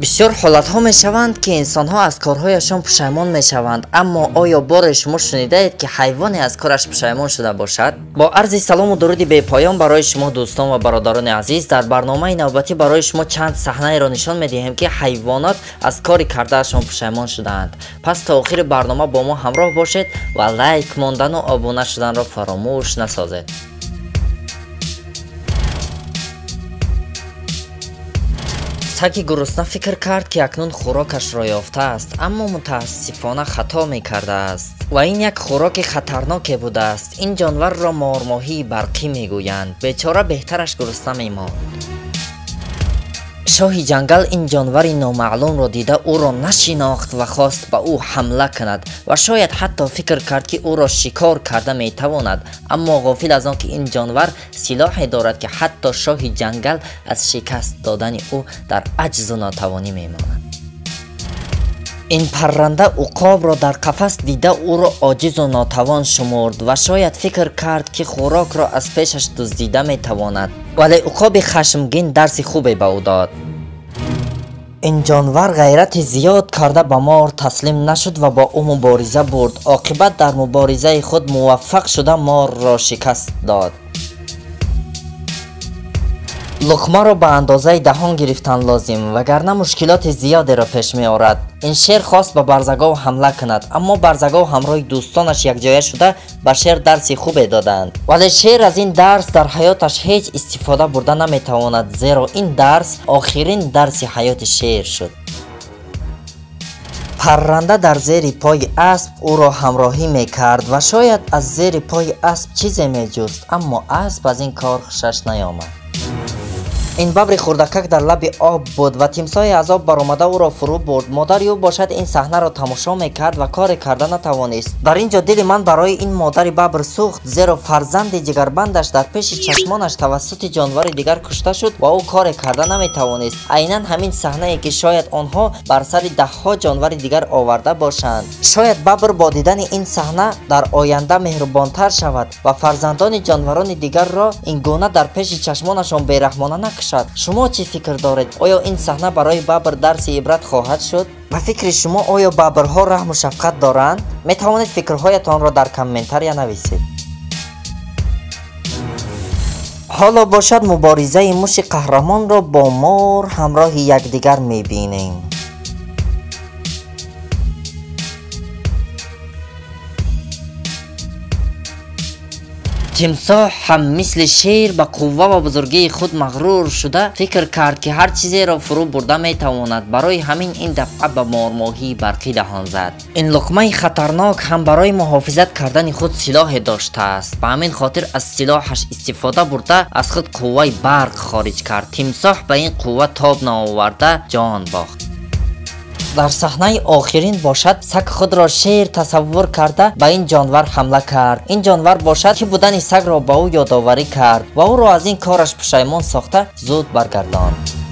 Бисёр ҳолатҳо мешаванд, ки инсонҳо аз корҳояшон пушаймон мешаванд. Аммо оё боре шумо шунидаед, ки ҳайвоне аз кораш пушаймон шуда бошад? Бо арзи салому дуруди бепоён барои шумо дӯстон ва бародарони азиз, дар барномаи навбатӣ барои шумо чанд саҳнаеро нишон медиҳем, ки ҳайвонот аз кори кардаашон пушаймон шудаанд. Пас то охири барнома бо мо ҳамроҳ бошед ва лайк мондану обуна шуданро фаромӯш насозед. Саги гурусна фикр кард, ки акнун хӯрокашро ёфтааст, аммо мутаассифона хато мекардааст. Ва ин як хӯроки хатарноке будааст. Ин ҷонварро мормоҳии барқӣ мегӯянд. Бечора беҳтараш гурусна мемонд. Шоҳи ҷангал ин ҷонвари номаълумро дида ӯро нашинохт ва хост ба ӯ ҳамла кунад ва шояд ҳатто фикр кард, ки ӯро шикор карда метавонад, аммо ғофил аз он ки ин ҷонвар силоҳе дорад, ки ҳатто шоҳи ҷангал аз шикаст додани ӯ дар аҷзу нотавонӣ мемонад. Ин парранда уқобро дар қафас дида ӯро оҷизу нотавон шумурд ва шояд фикр кард, ки хӯрокро аз пешаш дуздида метавонад, вале уқоби хашмгин дарси хубе ба ӯ дод. Ин ҷонвар ғайрати зиёд карда ба мор таслим нашуд ва бо ӯ мубориза бурд. Оқибат дар муборизаи худ муваффақ шуда морро шикаст дод. Луқмаро ба андозаи даҳон гирифтан лозим, вагарна мушкилоти зиёдеро пеш меорад. Ин шер хост ба барзагов ҳамла кунад, аммо барзагов ҳамроҳи дӯстонаш якҷоя шуда ба шер дарси хубе доданд. Вале шер аз ин дарс дар ҳаёташ ҳеҷ истифода бурда наметавонад, зеро ин дарс охирин дарси ҳаёти шер шуд. Парранда дар зери пои асп ӯро ҳамроҳӣ мекард ва шояд аз зери пои асп чизе меҷуст, аммо асп аз ин кор хушаш наёмад. Ин бабри хурдакак дар лаби об буд ва тимсоҳе аз об баромада ӯро фурӯ бурд. Модари ӯ бошад ин саҳнаро тамошо мекард ва коре карда натавонист. Дар ин ҷо дили ман барои ин модари бабр сӯхт, зеро фарзанди ҷигарбандаш дар пеши чашмонаш тавассути ҷонвари дигар кушта шуд ва ӯ коре карда наметавонист. Айнан ҳамин саҳнае, ки шояд онҳо бар сари даҳҳо ҷонвари дигар оварда бошанд. Шояд бабр бо дидани ин саҳна дар оянда меҳрубонтар шавад ва фарзандони ҷонварони дигарро ин гуна дар пеши чашмонашон бераҳмона накушад. Шумо чӣ фикр доред? Оё ин саҳна барои бабр дарси ибрат хоҳад шуд? Ба фикри шумо оё бабрҳо раҳму шафқат доранд? Метавонед фикрҳоятонро дар комментария нависед. Ҳоло бошад муборизаи муши қаҳрамонро бо мор ҳамроҳи якдигар мебинем. Тимсоҳ ҳам мисли шер ба қувва ва бузургии худ мағрур шуда фикр кард, ки ҳар чизеро фурӯ бурда метавонад. Барои ҳамин ин дафъа ба мормоҳии барқӣ даҳон зад. Ин луқмаи хатарнок ҳам барои муҳофизат кардани худ силоҳе доштааст. Ба ҳамин хотир аз силоҳаш истифода бурда аз худ қувваи барқ хориҷ кард. Тимсоҳ ба ин қувва тоб наоварда ҷон бохт. Дар саҳнаи охирин бошад саг худро шер тасаввур карда ба ин ҷонвар ҳамла кард. Ин ҷонвар бошад ки будани сагро ба ӯ ёдоварӣ кард ва ӯро аз ин кораш пушаймон сохта зуд баргардонд.